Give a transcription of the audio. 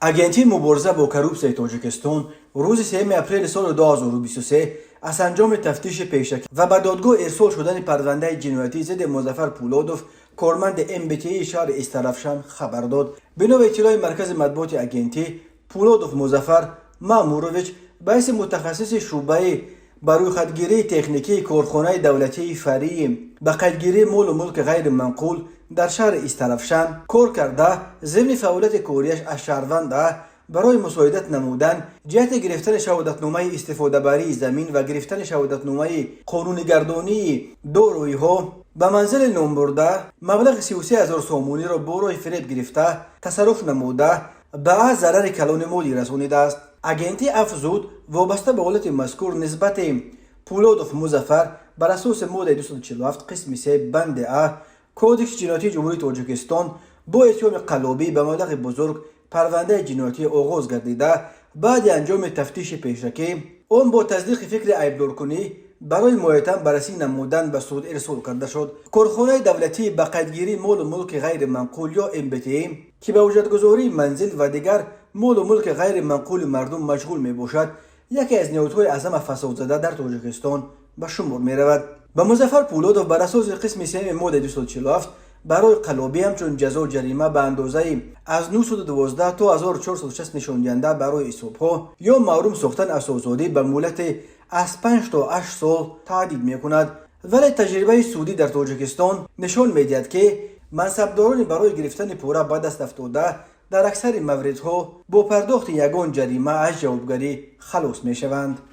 Агентии мубориза бо коррупсияи Тоҷикистон рӯзи 3 апрели соли 2023 аз анҷоми тафтиши пешакӣ ва ба додгоҳ ирсол шудани парвандаи ҷиноятӣ зидди Музаффар Пулодов, корманди МБТИ шаҳри Истаравшан, хабар дод. Бино ба иттилои маркази матбуоти агентӣ, Пулодов Музаффар Маъмурович ба ҳайси мутахассиси шӯъбаи ба рӯйхатгирии техникии корхонаи давлатии фаръии ба қайдгирии молу мулки ғайриманқул дар шаҳри Истаравшан кор карда, зимни фаъолияти кориаш аз шаҳрванда барои мусоидат намудан ҷиҳати гирифтани шаҳодатномаи истифодабарии замин ва гирифтани шаҳодатномаи қонунигардонии дороиҳо ба манзили номбурда маблағи 33 ҳазор сомониро бо роҳи фиреб гирифта, тасарруф намуда, ба А зарари калони молӣ расонидааст. Агентӣ афзуд, вобаста ба ҳолати мазкур нисбати Пулодов Музаффар бар асоси моддаи 247 қисми 3 банди а Кодекси ҷиноятии Ҷумҳурии Тоҷикистон бо иттиҳоми қаллобӣ ба маблағи бузург парвандаи ҷиноятӣ оғоз гардида, баъди анҷоми тафтиши пешакӣ он бо тасдиқи фикри айбдоркунӣ барои муоятан баррасӣ намудан ба суд ирсол карда шуд. Корхонаи давлатии ба қайдгирии молу мулки ғайриманқул ё МБТИ, ки ба ҳуҷҷатгузории манзил ва дигар молу мулки ғайриманқули мардум машғул мебошад, яке аз ниҳодҳои аз ҳама фасодзада дар Тоҷикистон ба шумор меравад. Ба Музаффар Пулодов бар асоси қисми сеюми моддаи 247 барои қаллобӣ ҳамчун ҷазо ҷарима ба андозаи аз 912 то 1460 нишондиҳанда барои ҳисобҳо ё маҳрум сохтан аз озодӣ ба муҳлати аз 5 то 8 сол таҳдид мекунад. Вале таҷрибаи судӣ дар Тоҷикистон нишон медиҳад, ки мансабдорони барои гирифтани пора ба даст афтода дар аксари мавридҳо бо пардохти ягон ҷарима аз ҷавобгарӣ халос мешаванд.